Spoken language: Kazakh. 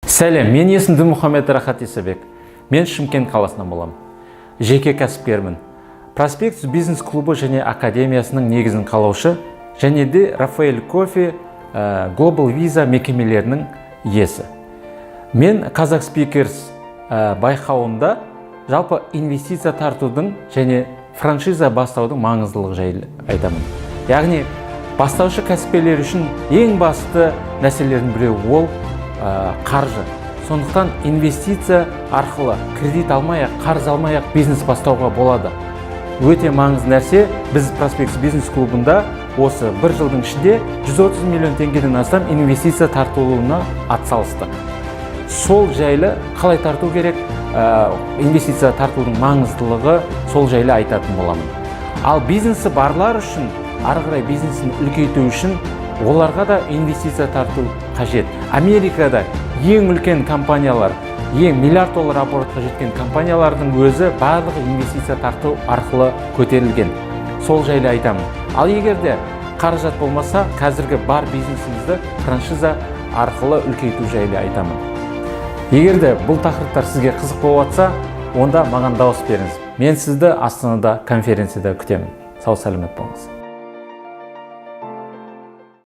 Сәлем, мен есімім Мұхаммед Рахат Исабек. Мен Шымкент қаласынан боламын. Жеке кәсіпкермін. Проспект бизнес клубы және академиясының негізін қалаушы және де Рафаэль Кофе, Global Visa мекемелерінің иесі. Мен Қазақ Speakers байқауында жалпы инвестиция тартудың және франшиза бастаудың маңыздылығы жайлы айтамын. Яғни бастаушы кәсіпкерлер үшін ең басты нәрселердің біреуі ол қаржы. Сондықтан инвестиция арқылы кредит алмай ақ, қарыз алмай ақ бизнес бастауға болады. Өте маңызды нәрсе. Біз Проспект бизнес клубында осы бір жылдың ішінде 130 миллион теңгеден астам инвестиция тартылуына атсалыстық. Сол жайлы, қалай тарту керек, инвестиция тартудың маңыздылығы, сол жайлы айтатын боламын. Ал бизнесі барлар үшін, ары қарай бизнесін үлкейту үшін оларға да инвестиция тарту қажет. Америкада ең үлкен компаниялар, ең миллиард доллар оборотқа жеткен компаниялардың өзі барлығы инвестиция тарту арқылы көтерілген. Сол жайлы айтамын. Ал егер де қаражат болмаса, қазіргі бар бизнесіңізді франшиза арқылы үлкейту жайлы айтамын. Егер де бұл тақырыптар сізге қызық болып жатса, онда маған дауыс беріңіз. Мен сізді Астанада конференцияда күтемін. Сау сәлемет болыңыз.